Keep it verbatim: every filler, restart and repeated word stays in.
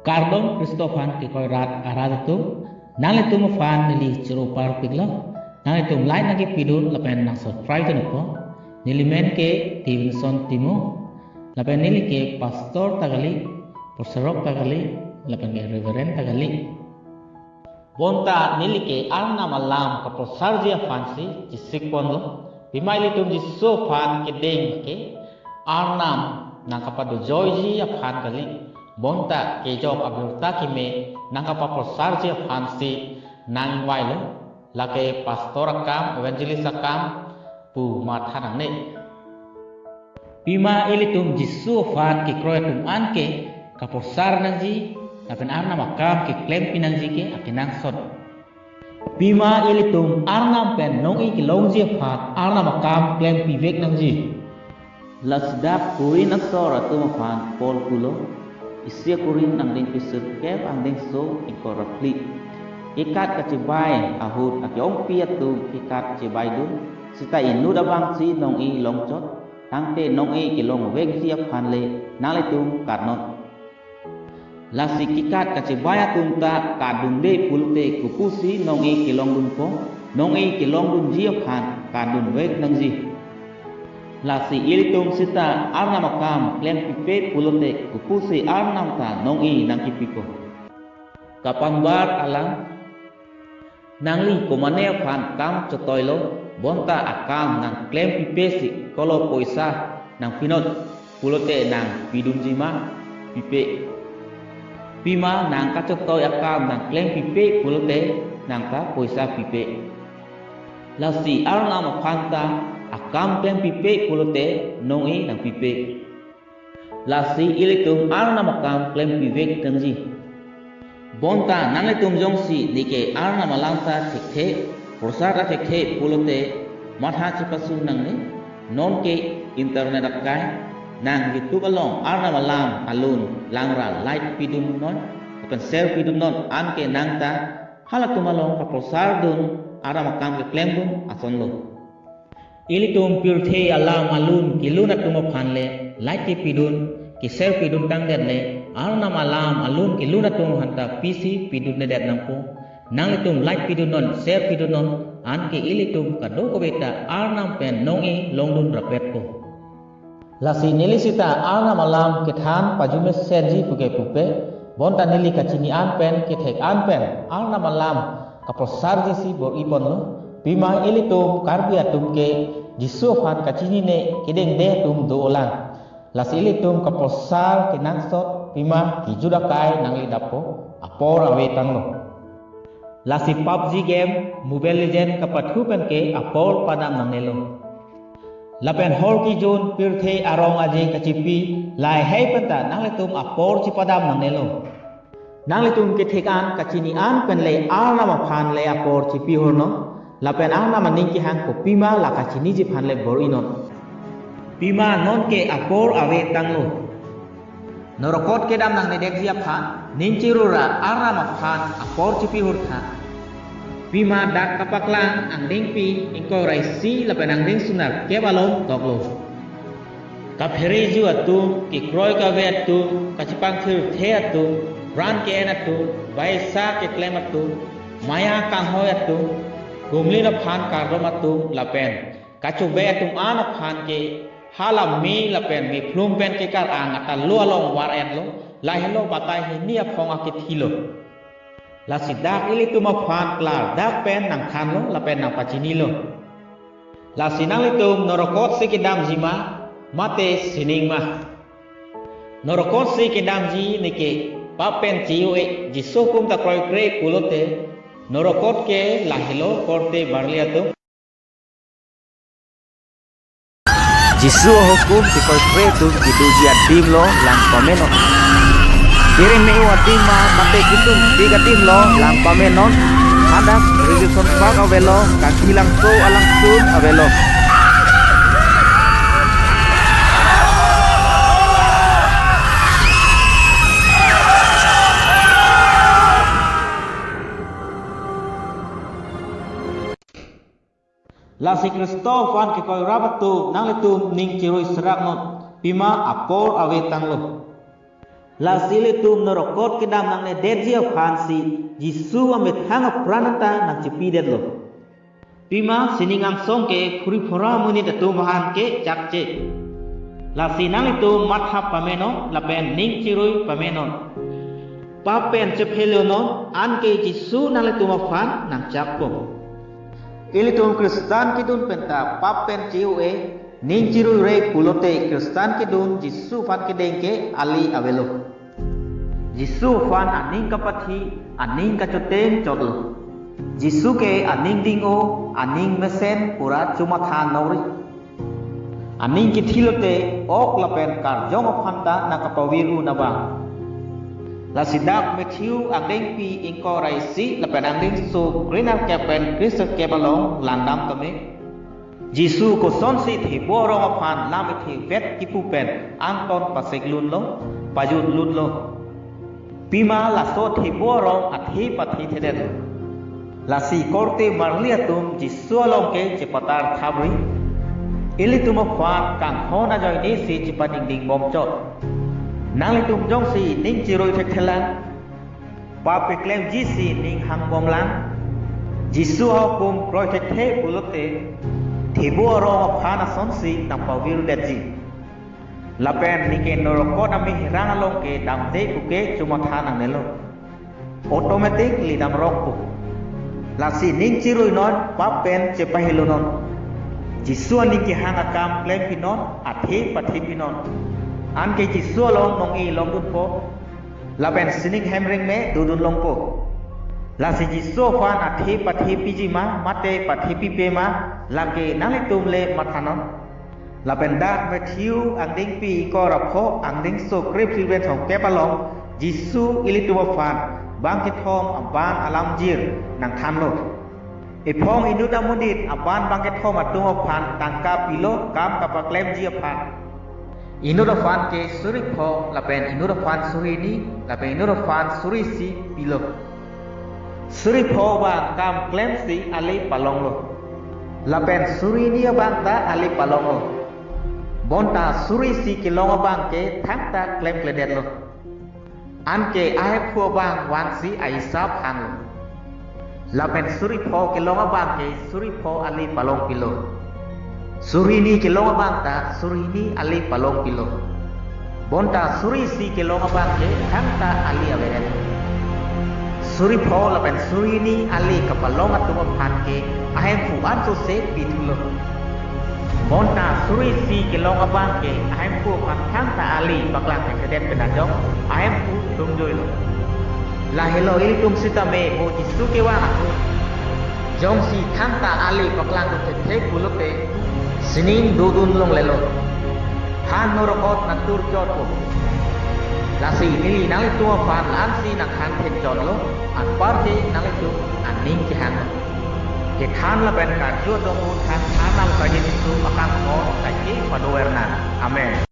Kardom Khristo aphan kekroirat arat atum, nanglitum aphan neli choro parpiklo. Nanglitum like nangkepidun lapen nang subscribe dunpo. Neli men ke Stevenson Timung. Lapen neli ke pastor ta kali, porsarok ta kali, lapen ke reverend ta kali. Bonta neli ke Arnam alam kaprosarji aphansi chesik ponlo. Pima ilitum Jisu aphan kedeng ke Arnam nangkapadojoiji aphan kali. Bonta kejok abirta keme nangkapaprosarji aphansi nang-ingvailo. Lake pastor akam, evangelist akam pu matha nangne. Pima ilitum Jisu aphan kekroi atum an ke kaprosar nangji, lapen Arnam akam keklempi nangji ke akenangsot. Pima ilitum Arnam pen nong-i kelongji aphan Arnam akam klempivek nangji. Lasi dak Korinth asor atum aphan Paul pulo, isi Korinth angdengpi sirkep angdengso ingkoi ra phli. Kekat kachebai ahut ake-ongpi atum kekat chebaidun, seta inut abangsi nong-i longchot, tangte nong-i kelongvekji aphan le nanglitum katnon. Lasi kekat kachebai atum ta katdunde pulote kopusi nong-i kelongdunpo, nong-i kelongdunji aphan katdunvek nangji. Lasi ilitum seta Arnam akam klempipe pulote kopusi Arnam ta nong-i nangkepipo. Kapangbar alam. Nangli komane aphan kam chotoilo, bonta akam nangklempipesi kolo poisa nangpinon pulote nang pidunji ma? Pipe. Pima nang kachotoi akam nangklempipe pulote nang ta poisa pipe. Lasi Arnam aphan ta akam klempipe pulote nong-i nangpipe. Lasi ilitum Arnam akam klempivek nangji. Bonta nanglitum jongsi neke Arnam alam ta thekthe, prosar ta thekthe pulote matha chepasung nangne. Nonke internet akai, nang YouTube along Arnam alam alun langra like pidunnon, lapen share pidunnon, anke nang ta halatum along kaprosardun, Arnam akam keklemdun asonlo. Ilitum pirthe alam alun kelun atum aphan le like kepidun, ke-share pidun tangdet le, Arnam alam alun kelun atum aphan ta pisi pidundedet nangpo. Nanglitum like pidunnon, share pidunnon, anke ilitum kadokave ta Arnam pen nong-i longdun rapetpo. Lasi neli seta Arnam alam kethan pajumesenji puke pupe, bonta neli kachini an pen, kethek an pen Arnam alam kaprosarjisi bor-i ponlo. Pima ilitum Karbi atum ke Jisu aphan kachinine kedengde atum do-olang. Lasi ilitum kaprosar kenangsot, pima kejut akai nangle dappo, apor ave tanglo. Lasi PUBG game, Mobile Legend kapathu pen ke apor padam nangnelo. Lapen hor kejun, pirthe arong aje kachipi, lahei pen ta nanglitum apor chepadam nangnelo. Nanglitum kethek an, kachini an pen le Arnam aphan le apor chipihornon, lapen Arnam aning kehang kopima la kachiniji aphan le bor-inon. Pima nonke apor ave tanglo. Norokot kedam nangnedetji aphan, ning chirura Arnam aphan apor chipihurtha. Pima dak Kapaklang angdengpi ingkoi ra isi lapen angdengso nerkep along toklo. Kaphereju atum, kekroi kave atum, kachepangthirthe atum, pran ke-en atum, baisa keklem atum, maya kanghoi atum, gumlin aphan kardom atum, lapen kachobe atum an aphan ke hala me lapen mephlum pen kekar-ang atalo along var-etlo, lahelo batai hini aphong akethilo. Lasi dak ilitum aphan klardak pen nangthanlo lapen nangpachinilo. Lasi nanglitum norokotsi kedamji ma, mate sining ma? Norokotsi kedamji neke pap pen che-o-e, Jisu ahukum ta kroikre pulote, norokot ke lahelo korte barli atum. Jisu ahukum kekroikre atum kedoji adim lo lang pamenon. Kereng me-o adim ma mate kitum pik adim lo lang pamenon. Hadak Recreation Park avelo, Kangkilangso alangsun avelo. Lasi Khristo aphan kekroi rap atum, nanglitum ning chirui seraknon. Pima apor ave tanglo. Lasi ilitum norokot kedam nangnedetji aphansi Jisu amethang apran ta nangchipidetlo. Pima sining angsong ke khuri phura monit atum aphan ke chakche. Lasi nanglitum matha pamenon lapen ning chirui pamenon. Pap pen chephelonon, anke Jisu nanglitum aphan nangchakpo. Ilitum Khristan kedun penta pap pen che-o-e, ning chirui-re pulote Khristan kedun Jisu aphan kedeng ke ale avelo. Jisu aphan aning kapathi, aning kachoteng chotlo. Jisu ke aning ding-o, aning mesen pura chomatha nori. Aning kithi lote ok lapen karjong aphan ta nangkapavir un abang. Lasi dak Matthew angdengpi ingkoi ra isi lapen angdengso kre-nerkep pen kre-sirkep along langdam tame. Jisu kosonsi thebo arong aphan lam ithevet kipu pen angton pasek lunlo, pajut lunlo. Pima laso thebo arong athe pathethedetlo. Lasi korte marli atum Jisu along ke chepatar thabri. Ilitum aphan kanghon ajoinesi chepaningding bomchot. Nanglitum jongsi ning chirui thekthelang, pap keklemjisi ning hangbomlang, Jisu ahukum kroi thekthe pulote thebo arong aphan asonsi nangpavirdetji. Lapen neke norokot ameherang along ke damde puke chomatha nangnelo. Automatically damrongpo. Lasi ning chiruinon, pap pen chepahelonon. Jisu aning kehang akam klempinon, athe pathepinon. Anke Jisu along nong-e longdunpo. Lapen sining hemring me dodun longpo. Lasi Jisu aphan athe pathepiji ma, mate pathepipe ma, lake nanglitum le mathanon. Lapen dak Matthew angdengpi ingkoi ra pho, angdengso krephli pen thomkep along, Jisu ilitum aphan bangkethom abang alamjir nangthanlo. Ephong inut amonit abang bangkethom atum aphan tangka pilo kam kapaklemji aphan. Inut aphan ke suri pho, lapen inut aphan suri hini, lapen inut aphan suri isi pilo. Suri pho abang kam klemsi ale palonglo. Lapen suri hini abang ta ale palonglo. Bonta suri isi kelong abang ke thangta klemkledetlo. Anke ahemphu abang vangsi ahisap hanglo. Lapen suri pho kelong abang ke suri pho ale palongpilo. Suri hini kelong abang ta suri hini ale palongpilo. Bonta suri isi kelong abang ke thangta ale avedet. Suri pho lapen suri hini ale kapalong atum aphan ke ahemphu ansose pithulo. Bonta suri isi kelong abang ke ahemphu aphan thangta ale paklang thekthedet pen ajok ahemphu thumjoilo. Lahelo ilitum sitame mo Jisu kevang ahut jongsi thangta ale paklang thekthe pulote sining dodun longlelo. Han norokot nangtur chotpo. Lasi neli nanglitum aphan la-ansi nangthan thekchotlo, anparke nanglitum aning kehang. Kethan lapen karju atum than than nang kajin isu akang mo kaike padover nang. Amen.